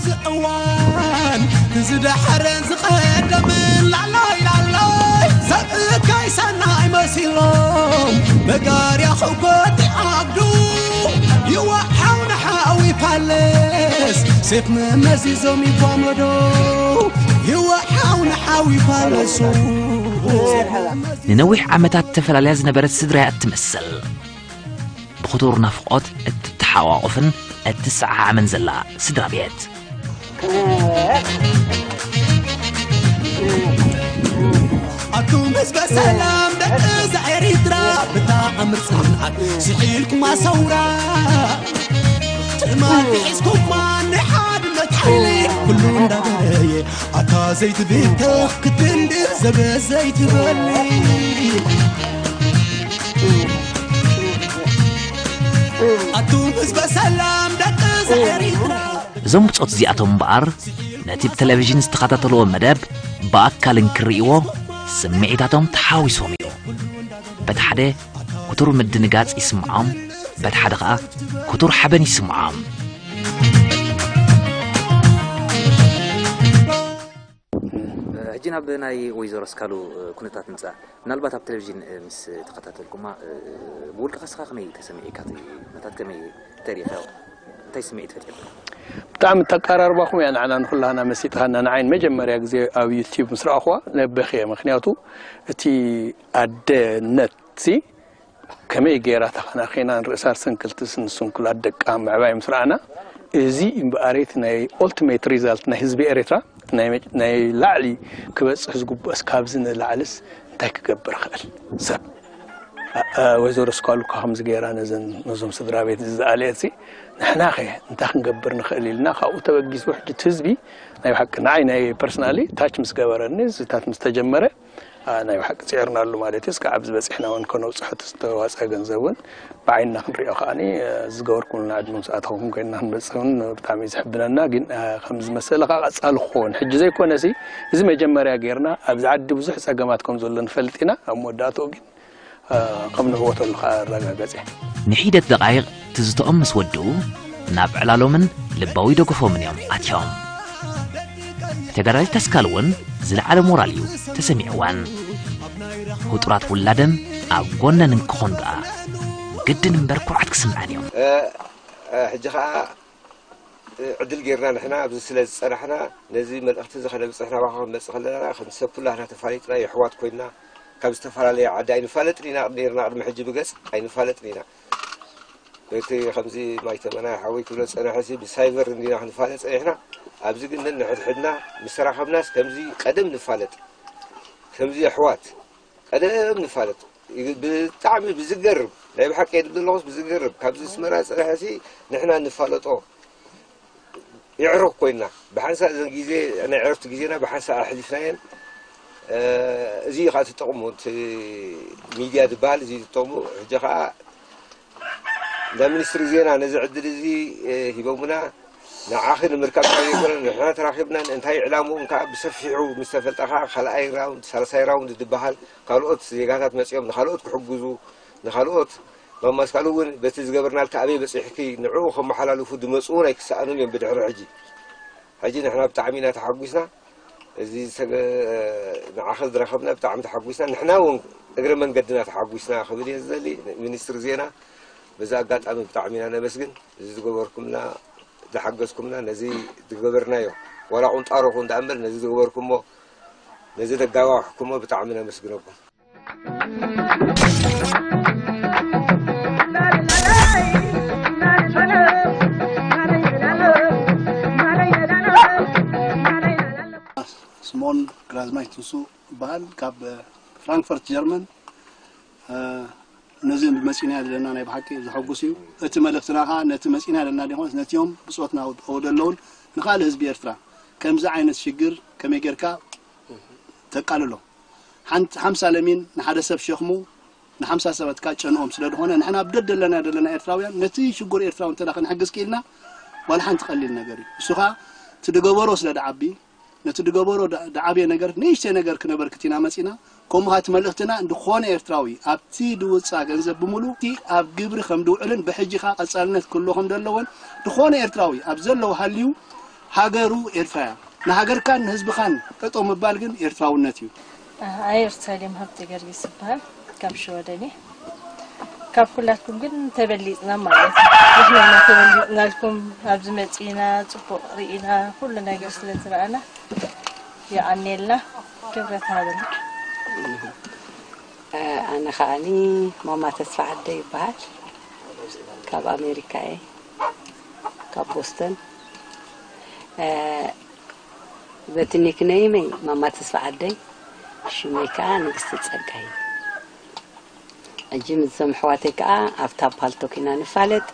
ዝእዋን ዝደሓረ ዝቐደምን ላላይ ላላይ ዘእካይ ሰናይ መሲሎም መጋርያ ክጎቲ ዓብዱ ይወሓው ንሓዊ ፓለስ ሴፍ መመዚዞም ይጓመዶ ይወሓው ንሓዊ ፓለሱ። ንነዊሕ ዓመታት ተፈላለያ ዝነበረት ስድራ እያ እትመስል። ብኽቱር ናፍቖት እትተሓቋቑፍን እትሰዓዓምን ዘላ ስድራ ቤት። ኣቱም ህዝበ ሰላም ደቂ እዛ ኤሪትራ ብጣዕሚ ጽንዓት ስሒልኩም ኣሰውራ ትማል ሒዝኩማ ንሓድነት ሓይሊ ኩሉ እንዳበረየ ኣታ ዘይትብተኽ ክትንድር ዘበ ዘይትበሊ ኣቱም ህዝበ ሰላም ደቂ እዛ ኤሪትራ እዞም ብጾት እዚኣቶም እምበኣር ነቲ ብቴሌቪዥን ዝተኸታተልዎ መደብ ብኣካል እንክርእይዎ ስምዒታቶም ተሓዊሶም እዩ። በቲ ሓደ ክቱር ምድንጋጽ ይስምዖም፣ በቲ ሓደ ኸኣ ክቱር ሓበን ይስምዖም። ሕጂ ናብ ናይ ወይዘሮ ኣስካሉ ኩነታት ንምጻእ። ምናልባት ኣብ ቴሌቪዥን ምስ ተኸታተልኩማ ብውልቅኻ እስኻ ከመይ ተሰሚዒካ? እቲ ኩነታት ከመይ ተሪእኻዮ? እንታይ ስምዒት ፈጢርካ? ብጣዕሚ ተቀራርባኹም እያ ንዓና ንኹላና መሲጥኻና። ንዓይ ንመጀመርያ ግዜ ኣብ ዩቲዩብ ምስ ረኣኹዋ ነቢኸ እየ። ምኽንያቱ እቲ ኣደነት ሲ ከመይ ገይራ ተኸናኺና ንርእሳ ስንክልቲ ስንኩላት ደቃ ምዕባይ ምስ ረኣና፣ እዚ እምበኣር እቲ ናይ ኦልቲሜት ሪዛልት ናይ ህዝቢ ኤርትራ ናይ መጭ- ናይ ላዕሊ ክበጽሕ ዝግብኦስ ካብዚ ንላዕልስ እንታይ ክገብር ይኽእል ሰብ? ኣ- ኣ- ወይዘሮ ስኳሉ እኳ ከምዚ ገይራ ነዘን ነዞም ስድራ ቤት እዚ ዝኣለየት ሲ ንሕና ኸ እንታይ ክንገብር ንኽእል ኢልና ካብኡ ተበጊሱ ሕጂ እቲ ህዝቢ ናይ ብሓቂ ንዓይ ናይ ፐርሰናሊ ታች ምስ ገበረኒ እዚታት ምስ ተጀመረ ናይ ብሓቂ ጽዒርናሉ ማለት እዩ። እስካብ ኣብዚ በጺሕና እውን ከነብጽሖ እቲ ዝተዋጽአ ገንዘብ እውን ብዓይንና ክንሪኦ ከኣ ዝገበርኩምልና ዕድመ ምስ ኣተኹም ኮይንና ክንበጽሕ እውን ብጣዕሚ እዩ ዘሕብነና። ግን ከምዚ መሰለ ከኣ ቀጻሊ ክኸውን ሕጂ ዘይኮነሲ እዚ መጀመርያ ጌርና ኣብዚ ዓዲ ብዙሕ ጸገማት ከም ዘሎ ንፈልጥ ኢና። ኣብ መወዳእትኡ ግን ከም ንዕወተሉ ከኣ ኣረጋገጸ። ንሒደት ደቓይቕ ትዝትኦም ምስ ወድኡ ናብ ዕላሎምን ልባዊ ደገፎምን እዮም ኣትዮም። ተጋዳሊት ኣስካል እውን ዝለዓለ ሞራል እዩ ተሰሚዕወን። ፍጡራት ውላደን ኣብ ጎነን እንክኾኑ ደኣ ግድን እምበር ኩርዓት ክስምዐን እዮም። ሕጂ ኸዓ ዕድል ጌርና ንሕና ኣብዚ ስለ ዝጸናሕና ነዚ መልእኽቲ እዚ ከነብጽሕ ናባኻ ክንመጽእ ከለና ከም ሰብ ኩላህና ተፋሊጥና የሕዋት ኮይንና ካብ ዝተፈላለየ ዓዲ ኣይንፋለጥን ኢና ኔርና ቅድሚ ሕጂ ብገጽ ኣይንፋለጥን ኢና በቲ ከምዚ ማይተመና ሓወይ ክብሎ ዝጸንሐ ሲ ብሳይበር እንዲና ክንፋለጥ ጸኒሕና ኣብዚ ግን ነንሕድሕድና ምስ ተራኸብናስ ከምዚ ቀደም ንፋለጥ ከምዚ የሕዋት ቀደም ንፋለጥ ብጣዕሚ ብዝገርም ናይ ብሓቂ የድብ ዘለኹስ ብዝገርም ካብዚ ኣስመራ ዝፀንሐ ሲ ንሕና ንፋለጦ የዕሩኽ ኮይና ብሓንሳእ እዘን ግዜ ናይ ዕረፍቲ ግዜና ብሓንሳእ ኣሕሊፍናየን እዚ እዩ ከዓ ትጠቕሙ እቲ ሚድያ ዝበሃል እዚ እዩ ዝጠቕሙ ሕጂ ከዓ እንዳ ሚኒስትሪ ዜና ነዚ ዕድል እዚ ሂቦምና ንዓኺ ንምርካብ ካብ ዘይኮነ ንሕና ተራኺብና እንታይ ዕላምኡ እንከዓ ብሰፊሑ ምስ ተፈልጠ ከዓ ካልኣይ ራውንድ ሳልሳይ ራውንድ ዝበሃል ካልኦት ዜጋታት መፂኦም ንካልኦት ክሕግዙ ንካልኦት ማማስካሉ እውን በቲ ዝገበርናልካ ኣበይ በፂሕኪ ንዕኡ ከመሓላልፉ ዝመፁ እውን ኣይክሰኣኑን እዮም ብድሕሪ ሕጂ ሕጂ ንሕና ብጣዕሚ ኢና ተሓጒስና እዚ ንዓኺ ዝረኸብና ብጣዕሚ ተሓጒስና ንሕና እውን እግረ መንገድና ተሓጒስና ክብል እየ ዝደሊ ሚኒስትር ዜና በዚ ኣጋጣሚ ብጣዕሚ ኢና ነመስግን እዚ ዝገበርኩምና ዝሓገዝኩምና ነዚ ዝገበርናዮ ዋላ ቁንጣሮ ኹን ደኣ እምበር ነዚ ዝገበርኩሞ ነዚ ዘጋዋሕኩሞ ብጣዕሚ ነመስግነኩም ስሞን ግራዝማች ትንሱ እበሃል ካብ ፍራንክፈርት ጀርመን ነዚ መፂና ዘለና ናይ ብሓቂ ዘሐጉስ እዩ እቲ መልእክትና ከዓ ነቲ መፂና ዘለና ዲኾንስ ነቲዮም ብፆትና ኣውደ ኣለውን ንካልእ ህዝቢ ኤርትራ ከምዚ ዓይነት ሽግር ከመይ ጌርካ ተቃልሎ ሓንቲ ሓምሳ ለሚን ንሓደ ሰብ ሸኽሙ ንሓምሳ ሰባት ካ ጨንኦም ስለ ዝኾነ ንሕና ኣብ ደድ ዘለና ዘለና ኤርትራውያን ነቲ ሽጉር ኤርትራዊ እንተ ከነሕግዝ ክኢልና ዋላ ሓንቲ ቀሊል ነገር እዩ እሱ ኸዓ እቲ ድገበሮ ስለ ድዓቢ ነቲ ድገበሮ ድዓብየ ነገር ንእሽተይ ነገር ክነበርክት ኢና መፂና ከምኡ እቲ መልእኽትና ዝኾነ ኤርትራዊ ኣብቲ ድውፃ ገንዘብ ብምሉእ እቲ ኣብ ግብሪ ከም ድውዕልን ብሕጂ ኸዓ ቀፃልነት ክህልዎ ከም ዘለዎን ዝኾነ ኤርትራዊ ኣብ ዘለዎ ሃልዩ ሃገሩ ኤርትራ እያ። ንሃገርካን ንህዝብኻን ጠጠው ምባል ግን ኤርትራውነት እዩ። ኣየ እርሳሌም ሃብተ ገርጊስ ይበሃል። ካብ ሽወደን እየ። ካብ ኩላትኩም ግን ተበሊፅና ማለት እዩ። ንሕና ኢና ተበሊፅናልኩም። ኣብዚ መፂና ፅቡቕ ርኢና ኩሉ ነገር ስለ ዝረኣና የቐንየልና። ክብረት ሃበልና። ኣነ ከዓኒ ማማ ተስፋ ዓደ ይበሃል። ካብ ኣሜሪካ እየ፣ ካብ ቦስተን። በቲ ኒክነይመይ ማማ ተስፋ ዓደይ፣ ሽመይ ከዓ ንግስቲ ፀጋይ። ሕጂ ምስዞም ኣሕዋተይ ከዓ ኣብታ ፓልቶክ ኢና ንፋለጥ።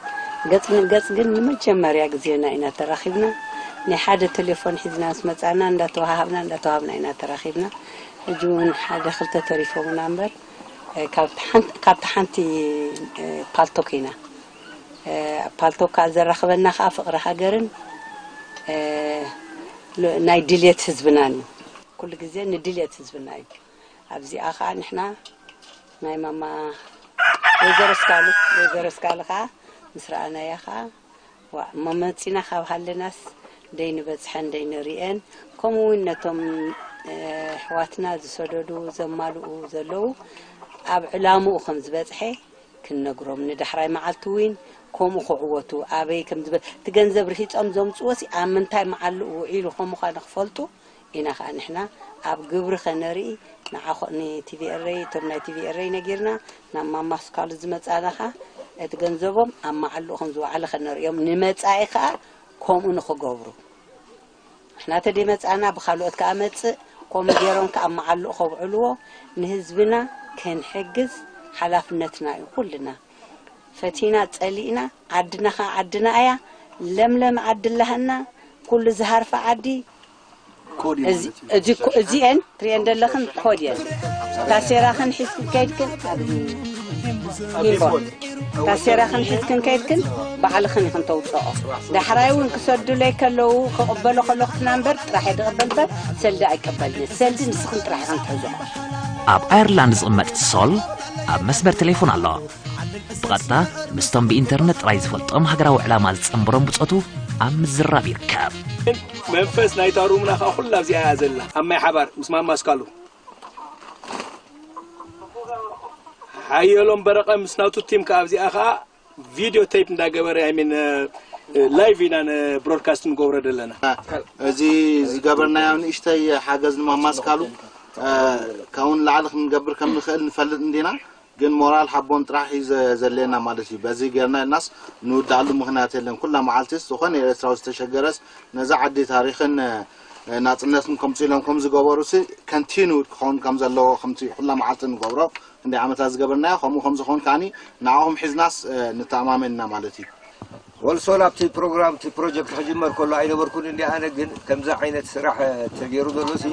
ገፅ ንገፅ ግን ንመጀመርያ ግዜና ኢና ተራኺብና። ናይ ሓደ ቴሌፎን ሒዝና ምስ መፃና እንዳተዋሃሃብና እንዳተዋሃብና ኢና ተራኺብና። ሕጂ እውን ሓደ ክልተ ተሪፎምና እምበር፣ እ፣ ካብቲ ሓንቲ- ካብቲ ሓንቲ እ፣ ፓልቶክ ኢና። እ፣ ፓልቶክ ከዓ ዘራኽበና ከዓ ፍቕሪ ሃገርን እ፣ ል- ናይ ድልየት ህዝብናን እዩ። ኩሉ ግዜ ንድልየት ህዝብና እዩ። ኣብዚኣ ከዓ ንሕና ናይ ማማ ወይዘሮ ስካሉ ወይዘሮ ስካሉ ከዓ ምስ ረኣናያ ከዓ ዋ እሞ መፂና ካብ ሃለናስ ደይንበፅሐን ደይንሪኤን፣ ከምኡ እውን ነቶም ኣሕዋትና ዝሰደዱ ዘማልኡ ዘለዉ ኣብ ዕላምኡ ከም ዝበፅሐ ክንነግሮም፣ ንዳሕራይ መዓልቲ እውን ከምኡ ክዕወቱ ኣበይ ከም ዝበ እቲ ገንዘብ ርሂፆም ዘምፅዎ ሲ ኣብ ምንታይ መዓልኡ ውዒሉ ከም ምዃኑ ክፈልጡ ኢና ከዓ ንሕና ኣብ ግብሪ ከነርኢ ንዓኾ ንቲቪ ኤረይ እቶም ናይ ቲቪ ኤረይ ነጊርና ናብ ማማ ኣስካሉ ዝመፃና ከዓ እቲ ገንዘቦም ኣብ መዓልኡ ከም ዝወዓለ ከነርእዮም ንመፃኢ ከዓ ከምኡ ንክገብሩ ንሕና ተደይ መፃና ብካልኦት ከዓ መፅእ ከምኡ ገይሮም ከዓ ኣብ መዓልኡ ከብዕልዎ ንህዝብና ክንሕግዝ ሓላፍነትና እዩ ኩልና ፈቲና ፀሊእና ዓድና ከዓ ዓድና እያ ለምለም ዓዲ ኣላህና ኩሉ ዝሃርፋ ዓዲ እዚአን ትሪአን ዘለኽን ኮድ እየን ታሴራኽን ሒዝክን ከይድክን ሂምቦ ታሴራኽን ሒዝክን ከይድክን ባዕልኽን ኢኽን ተውፅኦ ዳሕራይ እውን ክሰዱለይ ከለዉ ክቕበሎ ከለኹ ትናንበር ጥራሕ እየ ዝቕበል በር ሰልዲ ኣይቀበልን እየ ሰልዲ ንስኽን ጥራሕ ኢኽን ትሕዞ ኣብ ኣየርላንድ ዝቕመጥ ሶል ኣብ መስመር ቴሌፎን ኣሎ ብቐጥታ ምስቶም ብኢንተርነት ጥራይ ዝፈልጦም ሃገራዊ ዕላማ ዝጸንበሮም ብጾቱ ኣብ ምዝራብ ይርከብ። መንፈስ ናይታ ሩምና ከኣ ኩላ ኣብዚኣ እያ ዘላ ኣብ ማይ ሓባር ምስ ማማ ኣስካሉ ሓየሎም በረቐ ምስ ናቱ ቲም ከኣ ኣብዚኣ ከኣ ቪድዮ ቴፕ እንዳገበረ ኣይ ሚን ላይቭ ኢና ብሮድካስት ንገብሮ ዘለና። እዚ ዝገበርናዮ ንእሽተይ ሓገዝ ንማማ ኣስካሉ ካብኡ ንላዕሊ ክንገብር ከም ንኽእል ንፈልጥ እንዲና። ግን ሞራል ሓቦን ጥራሕ እዩ ዘ- ዘድልየና ማለት እዩ። በዚ ጌርና ኢልናስ ንውድኣሉ ምኽንያት የለን። ኩላ መዓልቲስ ዝኾነ ኤርትራዊ ዝተሸገረስ ነዛ ዓዲ ታሪኽን እ፣ ናጽነትን ከምጽኡ ኢሎም ከም ዝገበሩሲ continue ክኸውን ከም ዘለዎ ከምቲ ኩላ መዓልቲ ንገብሮ ክንደይ ዓመታት ዝገበርናዮ ከምኡ ከም ዝኸውን ከዓኒ ንዓኹም ሒዝናስ እ፣ ንተኣማመን ኢና ማለት እዩ። ወልሶል ኣብቲ ፕሮግራም እቲ ፕሮጀክት ክጅመር ከሎ ኣይነበርኩን እንዲ ኣነ ግን ከምዚ ዓይነት ስራሕ ተገይሩ ዘሎ ሲ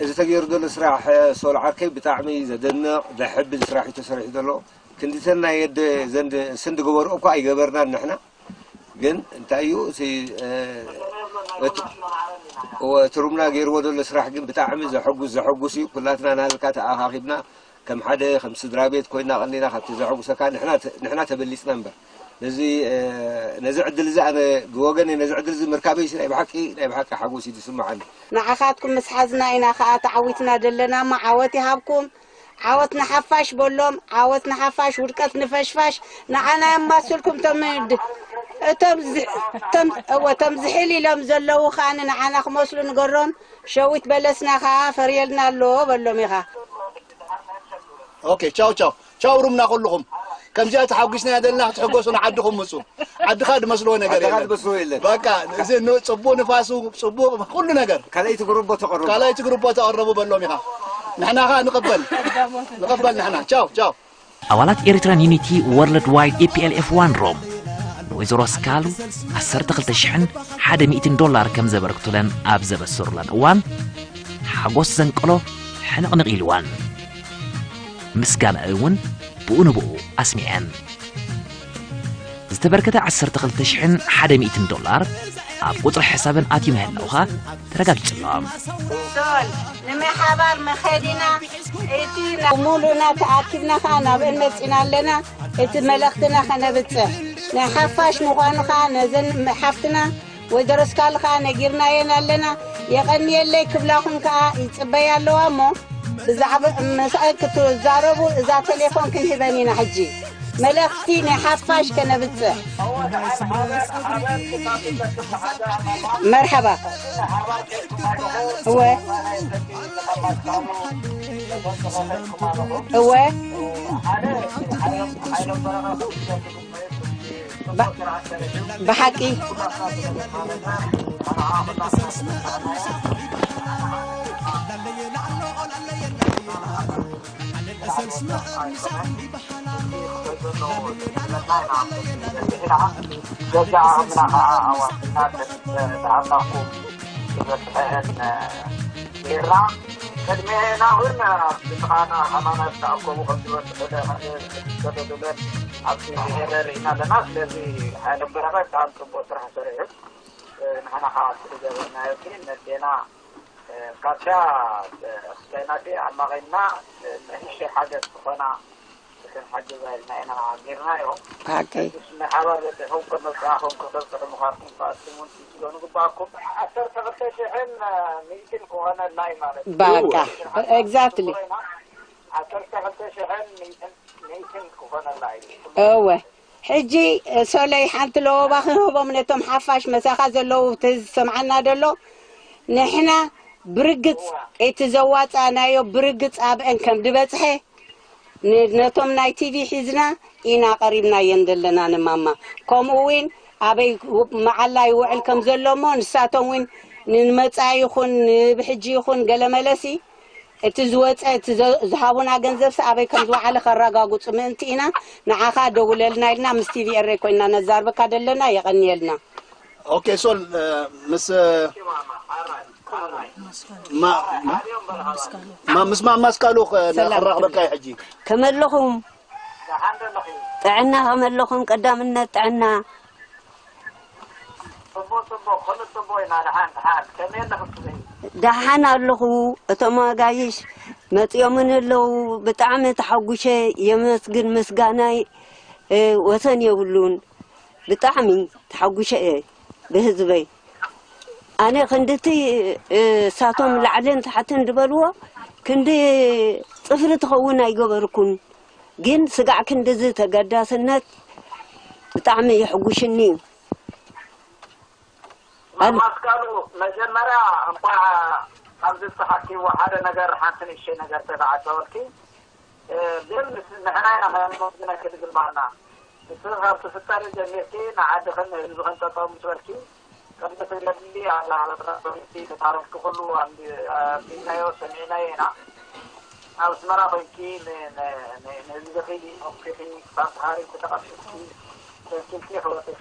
እዚ ተገይሩ ዘሎ ስራሕ ሶል ዓርከይ ብጣዕሚ ዘደንቕ ዘሕብን ስራሕ እዩ ተሰሪሑ ዘሎ ክንዲተን ናይ የደ ዘንድ ስንድ ግበርኦ እኳ ኣይገበርናን ንሕና ግን እንታይ እዩ እቲ እቲ ሩምና ገይርዎ ዘሎ ስራሕ ግን ብጣዕሚ ዘሐጉስ ዘሐጉስ እዩ ኩላትና ናልካ ተኣኻኺብና ከም ሓደ ከም ስድራ ቤት ኮይና ቀኒና ካብቲ ዘሐጉሰካ ንሕና ንሕና ተበሊጽና እምበር ነዚ ነዚ ዕድል እዚ ኣነ ብወገን ነዚ ዕድል እዚ ምርካበይ ናይ ብሓቂ ናይ ብሓቂ ሓጎስ እዩ ዝስምዓኒ። ንዓኻትኩም ምስ ሓዝና ኢና ከኣ ተዓዊትና ደለና እሞ ዓወት ይሃብኩም። ዓወት ንሓፋሽ በሎም ዓወት ንሓፋሽ ውድቀት ንፈሽፋሽ ንዓና የማስልኩም እቶም እቶም እቶም ዝሕል ኢሎም ዘለዉ ከኣ ንዓና ክመስሉ ንገሮም ሸዊት በለስና ከኣ ፈርየልና ኣሎ በሎም ኢኻ። ኦኬ ቻው ቻው ቻው ሩምና ኩልኹም ከምዚኣ ተሓጒስና ዘለና ክትሕጎሱ ንዓድኹም ምፁ ዓድኻ ድመስልዎ ነገር የለን በቃ እዚ ጽቡቕ ንፋሱ ጽቡቕ ኩሉ ነገር ካልኣይቲ ግሩቦ ተቐረቡ ካልኣይቲ ግሩቦ ተቐረቡ በሎም ኢኻ ንሕና ኸኣ ንቐበል ንቐበል ንሕና ቻው ቻው ኣባላት ኤሪትራን ዩኒቲ ወርልድ ዋይድ ኤፒኤልኤፍ ዋን ሮም ንወይዘሮ ኣስካሉ ዓሰርተ ክልተ ሽሕን ሓደ ሚእትን ዶላር ከም ዘበርክቱለን ኣብ ዘበሰሩለን እዋን ሓጎስ ዘንቀሎ ሕንቕንቕ ኢልዋን ምስጋና እውን ብኡ ንብኡ ኣስሚዐን ዝተበርከተ ዓሰርተ ክልተ ሽሕን ሓደ ሚእትን ዶላር ኣብ ቁጽሪ ሕሳበን ኣትዩ ምህላው ኸኣ ተረጋጊጹ ኣሎ። ሶል ንመሓባር መኸዲና እቲ ሙሉእና ተኣኪብና ኸዓ ናብአን መጺና ኣለና። እቲ መልእኽትና ኸነብጽሕ ናይ ሓፋሽ ምዃኑ ኸዓ ነዘን ሓፍትና ወይዘሮ ስካል ኸዓ ነጊርናየን ኣለና። የቐንየለይ ክብላኹም ከኣ ይጽበያ ኣለዋ እሞ ብዛዕባ ምስአን ክትዛረቡ እዛ ቴሌፎን ክንህበን ኢና። ሕጂ መልእኽቲ ናይ ሓፋሽ ከነብጽሕ። መርሓባ። እወ እወ ብሓቂ ገዛ ዓቕምና ከዓ ኣዋፅና ተዓጣኹ ዝበፅሐን ጌርና ቅድሜና እውን ብጥቓና ሃማማት ተኣከቡ ከም ዝበፅሑ ተደዱለን ኣብቲ ብሄረ ርኢና ኣለና። ስለዚ ሓይለ በረኸት ብጣዕሚ ፅቡቅ ስራሕ ሰሪሑ። ንሕና ከዓ ዝገበርናዮ ግን ነዴና ካብታ ክስታይናቴ ኣማቒና ንእሽተይ ሓገዝ ክኾና ክንሓግዛ ኢልና ኢና ጌርናዮ። ብሓቂ ንሓባር በፂሑም ከመፅኣኹም ክተብፅሑ ምዃንኩም ከዓ ስሙን ትስገኑ ግባኣኩም። ዓሰርተ ክልተ ሽሕን ሚእትን ክኾነላ እዩ ማለት እዩ። በቃ ኤግዛክትሊ ዓሰርተ ክልተ ሽሕን ሚእትን ክኾነላ እዩ። እወ ሕጂ ሶለይ ሓንቲ ለወባ ክንህቦም ነቶም ሓፋሽ መሳኻ ዘለዉ እቲ ዝሰምዓና ደሎ ንሕና ብርግፅ እቲ ዘዋፃእናዮ ብርግፅ ኣብአን ከም ድበፅሐ ነቶም ናይ ቲቪ ሒዝና ኢና ቀሪብናየን ዘለና ንማማ። ከምኡ እውን ኣበይ መዓላ ይውዕል ከም ዘሎ እሞ ንሳቶም እውን ንመፃኢ ይኹን ንብሕጂ ይኹን ገለመለሲ እቲ ዝወፀ እቲ ዝሃቡና ገንዘብሲ ኣበይ ከም ዝወዓለ ከረጋግፁ ምእንቲ ኢና። ንዓኻ ደውለልና ኢልና ምስ ቲቪ ኤረይ ኮይና ነዛርበካ ዘለና። የቐንየልና። ኦኬ ሶል ምስ ምስ ማማስካሉ ከራኽበካ እዩ ሕጂ። ከመለኹም ጥዕና ከመለኹም ቀዳምነት ጥዕና ደሓን ኣለኹ። እቶም ኣጋይሽ መፂኦምን ኣለዉ ብጣዕሚ ተሓጉሸ የመስግን ምስጋናይ ወሰን የብሉን። ብጣዕሚ ተሓጉሸ እየ ብህዝበይ። ኣነ ክንድቲ እሳቶም ላዕልን ታሕትን ዝበልዎ ክንዲ ፅፍሪ ትኸውን ኣይገበርኩን። ግን ስጋዕ ክንድዚ ተገዳስነት ብጣዕሚ የሕጉሽኒ እዩ። ማማስካሉ መጀመርያ እንኳዕ ኣብዚ ዝተሓኪዎ ሓደ ነገር ሓንቲ ንእሽተይ ነገር ተባዓፀወልኪ ግን ንሕና ኢና ከነመስግነኪ ዝግባና። ንስኺ ካብ ትፍጠሪ ጀሚርኪ ንዓድኽን ንህዝብኽን ጠጠው ምስ በልኪ ቅድሚ ትገድሊ ኣላ ተታረፍቲ ተታረፍቲ ኩሉ ኣንቢብናዮ ሰሚዕናዮ ኢና። ኣብ ኣስመራ ኮይንኪ ንህዝብኺ ኣውፊኺ ክሳብ ተሃሪምኪ ተቐትልኪ ሰኪልኪ ክወፅኺ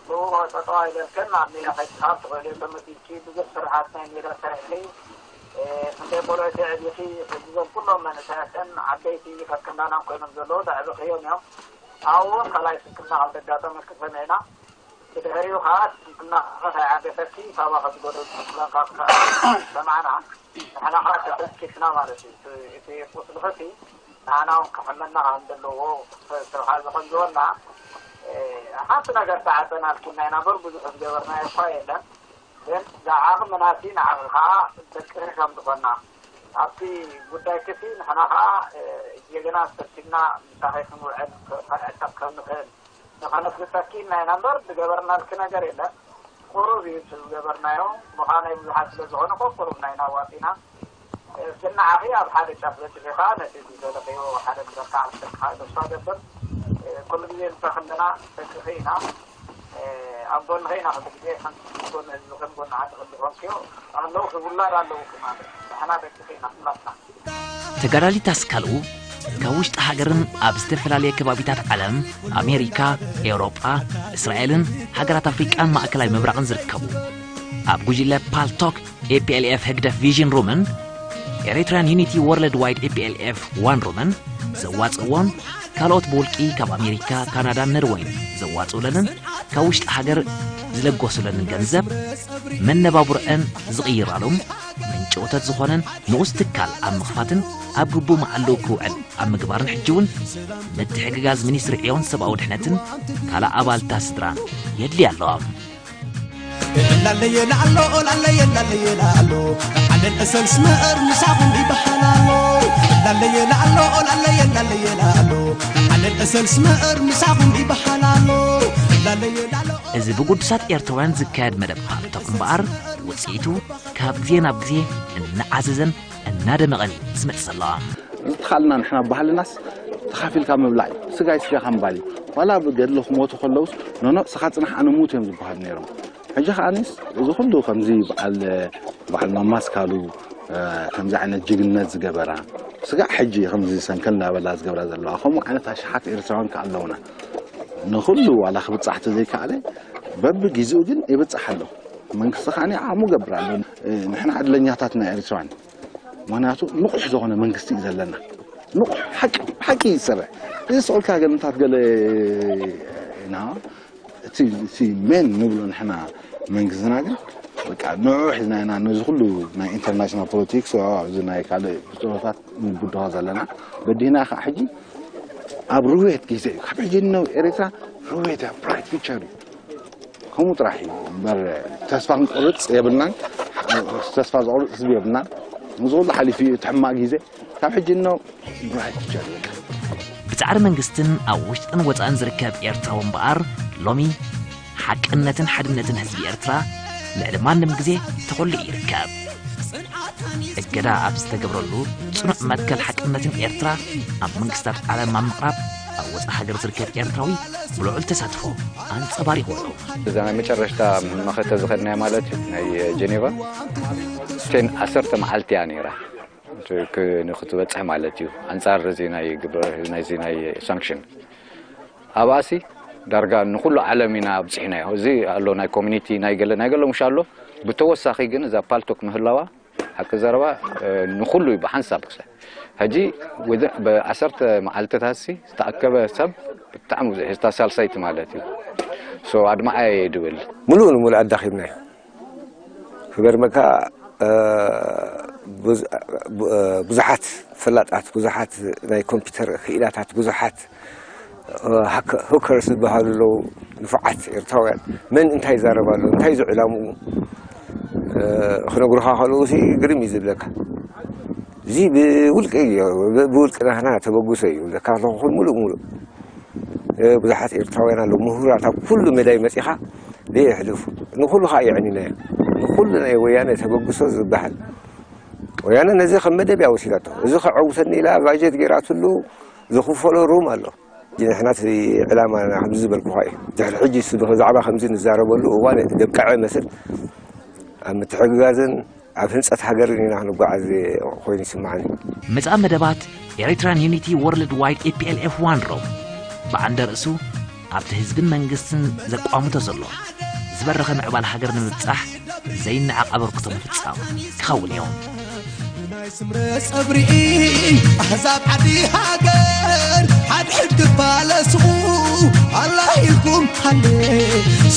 ብኡ ጠጠው ኣይበልክን ኣብ ሜዳ ከይትስሓብ ትኽእሊ ተመዲብኪ ብዙሕ ስርሓት ናይ ሜዳ ሰሪሕኺ ክንደይ ቆልዑ ተዕቢኺ ሕዚ እዞም ኩሎም መንእሰያትን ዓበይቲ ከከንዳናም ኮይኖም ዘለዉ ተዕብኽዮም እዮም። ኣብኡ እውን ካልኣይ ስንክልና ከም ዘጋጠመኪ ሰሚዕና። ብድሕሪኡ ከዓ ስንክልና ከይዓገሰኪ ካባኺ ዝጎደሉ ስንክላታት ከዓ ሰማዕና። ንሕና ከዓ ተተኪስና ማለት እዩ። እቲ ቁስልኺ ንዓና እውን ክሕመና ከም ዘለዎ ተባሓዘ ከም ዝበልና ሓንቲ ነገር ተዓፀናልኪ ናይ ናበር ብዙሕ ዝገበርናዮ እኳ የለን። ግን ንዓኺ ምናሲ ንዓኺ ከዓ ደቅኺ ከም ዝኾና ኣብቲ ጉዳይኪ ሲ ንሕና ከዓ ጌግና ሰብሲብና ምሳኺ ክንውዕል ክንዕቀብ ከም ንኽእል ንኸነፍልጠኪ ኢልና ኢና እምበር ዝገበርናልኪ ነገር የለን። ቁሩብ እዩ እቲ ዝገበርናዮ ምዃናይ ብዙሓት ስለ ዝኾነ እኮ ቁሩብ ናይና ዋፂና ስናዓኺ ኣብ ሓደ ጫፍ በፂሑ ከዓ ነቲ ዝደለኽዮ ሓደ ግበርካ ዓሰርካ ተስፋ ገብር ኩሉ ግዜ ምሳኺ ኣለና ደቅኺ ኢና ኣብ ጎንኺ ኢና ኩሉ ግዜ ከም ጎኒ ህዝብኽን ጎኒ ዓድኽን ዝኾንክዮ ኣለውኺ ውላድ ኣለውኺ ማለት ንሕና ደቅኺ ኢና ኩላትና ተጋዳሊት ኣስካሉ ካብ ውሽጢ ሃገርን ኣብ ዝተፈላለየ ከባቢታት ዓለም ኣሜሪካ፣ ኤውሮጳ፣ እስራኤልን ሃገራት ኣፍሪቃን ማእከላይ ምብራቕን ዝርከቡ ኣብ ጉጅለ ፓልቶክ ኤፒኤልኤፍ ህግደፍ ቪዥን ሩምን ኤሪትሪያን ዩኒቲ ወርልድ ዋይድ ኤፒኤልኤፍ ዋን ሩምን ዘዋፅእዎን ካልኦት ብውልቂ ካብ ኣሜሪካ፣ ካናዳን ነርወይን ዘዋፅኡለንን ካብ ውሽጢ ሃገር ዝለገሱለንን ገንዘብ መነባብሮአን ዝቕይራሎም፣ ምንጪ እቶት ዝኾነን ንኡስ ትካል ኣብ ምኽፋትን ኣብ ግቡእ መዓልኡ ክውዕል ኣብ ምግባርን ሕጂ እውን ምትሕግጋዝ ሚኒስትሪ ዕዮን ሰብኣዊ ድሕነትን ካልእ ኣባልታ ስድራን የድልያ ኣለዋ። ላለየ ላሎ ላለየ ላለየ ላሎ ዓለን እሰልስ መእር ምሳኹም ይበሃላሎ። ላለየ ላሎ ላለየ ላለየ ላሎ ዓለን እሰልስ መእር ምሳኹም ይበሃላሎ። ላለየ ላሎ እዚ ብግዱሳት ኤርትራውያን ዝካየድ መደብ ፓልቶክ እምበኣር፣ ውጽኢቱ ካብ ግዜ ናብ ግዜ እናዓዘዘን እናደመቐን እዩ ዝመጽእ ዘሎ። ዝተኻልና ንሕና ባህልናስ ተኻፊልካ ምብላዕ እዩ። ስጋይ ስጋኻ ምባል እዩ። ዋላ ብገድሊ ክሞቱ ከለውስ፣ ኖኖ፣ ስኻ ጽናሕ፣ ኣነ ሙት እዮም ዝበሃሉ ነይሮም። ሕጂ ከኣኒስ እዚ ኩሉ ከምዚ በዓል፣ በዓል ማማስካሉ፣ እ፣ ከምዚ ዓይነት ጅግንነት ዝገበራ፣ ስጋዕ ሕጂ ከምዚ ሰንከል እናበላ ዝገብራ ዘለዋ፣ ከምኡ ዓይነት ኣሽሓት ኤርትራውያን ከኣ ኣለውና። ንኹሉ ዋላ ክብጻሕ ተዘይከኣለ፣ በብግዜኡ ግን ይብጻሕ ኣሎ። መንግስቲ ከኣ ዓቕሙ ገብር ኣሎ። እ፣ ንሕና ዕድለኛታት ናይ ኤርትራውያን። ምኽንያቱ ንቑሕ ዝኾነ መንግስቲ እዩ ዘለና። ንቑሕ፣ ሓቂ፣ ሓቂ ይሰርሕ። እዚ ስቑልካ ገለታት ገለ ኢና፣ እቲ፣ እቲ ሜን ንብሎ ንሕና መንግስትና ግን፣ በቃ፣ ንዑ ሒዝና ኢና ነዚ ኩሉ ናይ ኢንተርናሽናል ፖለቲክስ፣ እዚ ናይ ካልእ ብድሆታት ንብድሆ ዘለና። በዲህና ከዓ ሕጂ ኣብ ርዌት ግዜ እዩ። ካብ ሕጂ ንነው ኤርትራ ርዌት እያ፣ ብራይት ፊቸር እዩ። ከምኡ ጥራሕ እዩ እምበር፣ ተስፋ ክንቆርጽ የብልናን። ተስፋ ዝቆርጽ ህዝቢ የብልናን። እዚ ኩሉ ሓሊፉ እዩ እቲ ሕማቕ ግዜ። ካብ ሕጂ ንነው ብራይት ፊቸር እዩ። ብጻዕሪ መንግስትን ኣብ ውሽጥን ወጻእን ዝርከብ ኤርትራዊ እምበኣር፣ ሎሚ ሓቅነትን ሓድነትን ህዝቢ ኤርትራ ልዕሊ ማንም ግዜ ተኾሊኡ ይርከብ። እገዳ ኣብ ዝተገብረሉ፣ ጽኑዕ መትከል ሓቅነትን ኤርትራ ኣብ መንግስታት ዓለም ኣብ ምቕራብ፣ ኣብ ወጻኢ ሃገር ዝርከብ ኤርትራዊ ብልዑል ተሳትፎ ኣንጸባሪቑ ኣሎ። እዛ ናይ መጨረሽታ መኸተ ዝኸድናያ ማለት እዩ፣ ናይ ጀኔቫ። ቴን ዓሰርተ መዓልቲ እያ ነይራ። ክ-፣ ንክትበጽሕ ማለት እዩ። ኣንጻር እዚ ናይ ግብረ፣ ናይዚ ናይ ሳንክሽን። ኣብኣሲ ዳርጋ ንኹሉ ዓለም ኢና ኣብጺሕናዮ። እዚ ኣሎ ናይ ኮሚኒቲ፣ ናይ ገለ፣ ናይ ገለ ምሽ ኣሎ። ብተወሳኺ ግን እዛ ፓልቶክ ምህላዋ፣ ሓቂ ዘረባ፣ እ፣ ንኹሉ እዩ ብሓንሳብ ክሰ-፣ ሕጂ ወደ፣ ብዓሰርተ መዓልትታትሲ ዝተኣከበ ሰብ ብጣዕሚ ብዙሕ፣ እታ ሳልሳይቲ ማለት እዩ። ሶ ኣድማዓየ ድብል። ሙሉእ ንሙሉእ ኣዳኺምናዮ። ክገርመካ፣ እ፣ ብዙ-፣ ቡ-፣ እ፣ ብዙሓት ፈላጣት፣ ብዙሓት ናይ ኮምፒውተር ክኢላታት፣ ብዙሓት፣ እ፣ ሃከ-፣ ሁከርስ ዝበሃሉ ኣለዉ፣ ንፉዓት ኤርትራውያን። መን እንታይ ይዛረብ ኣሎ፣ እንታይ እዩ ዕላምኡ፣ እ፣ ክነግሩኻ ከለዉ ሲ ግርም እዩ ዝብለካ። እዚ ብውልቂ እዩ፣ ብ-፣ ብውልቂ ናህና ተበግሶ እዩ ዝብለካ ኣለኹ፣ ሙሉእ ሙሉእ። እ፣ ብዙሓት ኤርትራውያን ኣለዉ፣ ምሁራት ኣብ ኩሉ ሜዳ መጺኻ ዘየሕልፉ። ንኹሉ ኸኣ የዕኒናዮ። ንኹሉ ናይ ወያነ ተበግሶ ዝበሃል። ወያነ ነዚ ከም መደብ እያ ወሲዳቶ። እዚ ከዐውተኒ ኢላ ባጀት ገይራትሉ ዝኽፈሎ ሩም ኣሎ። ንሕና እቲ ዕላማ ከምዚ ዝበልኩኻ እዩ። ድሕሪ ሕጂ እሱ ብዛዕባ ከምዚ ንዛረበሉ እዋን ደብቀዐ መስል ኣብ ምትሕግጋዝን ኣብ ህንጸት ሃገርን ኢና ክንጓዓዝ ኮይኑ ይስምዓኒ። መጻኢ መደባት ኤሪትራን ዩኒቲ ወርልድ ዋይድ ኤፒኤልኤፍ ዋን ሮም ብዓንደ ርእሱ ኣብቲ ህዝብን መንግስትን ዘቋምቶ ዘሎ ዝበረኸ ምዕባል ሃገር ንምብጻሕ ዘይነዓቕ ኣበርክቶ ምፍጻም ክኸውን እዮም። ናይ ስምረ ጸብሪኢ ኣህዛብ ዓዲ ሃገር ሓድሕድ ክፋለሱ ኣላ ኢልኩም ሃሌ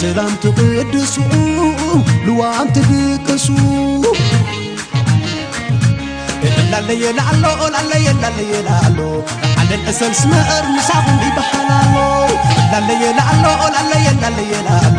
ሰላም ትቕድሱ ልዋም ትብቅሱ ላለየ ላሎ ላለየ ላለየ ላሎ ዓለን እሰልስ መእር ምሳኹም ይበሃል ኣሎ ላለየ ላሎ ላለየ ላለየ ላሎ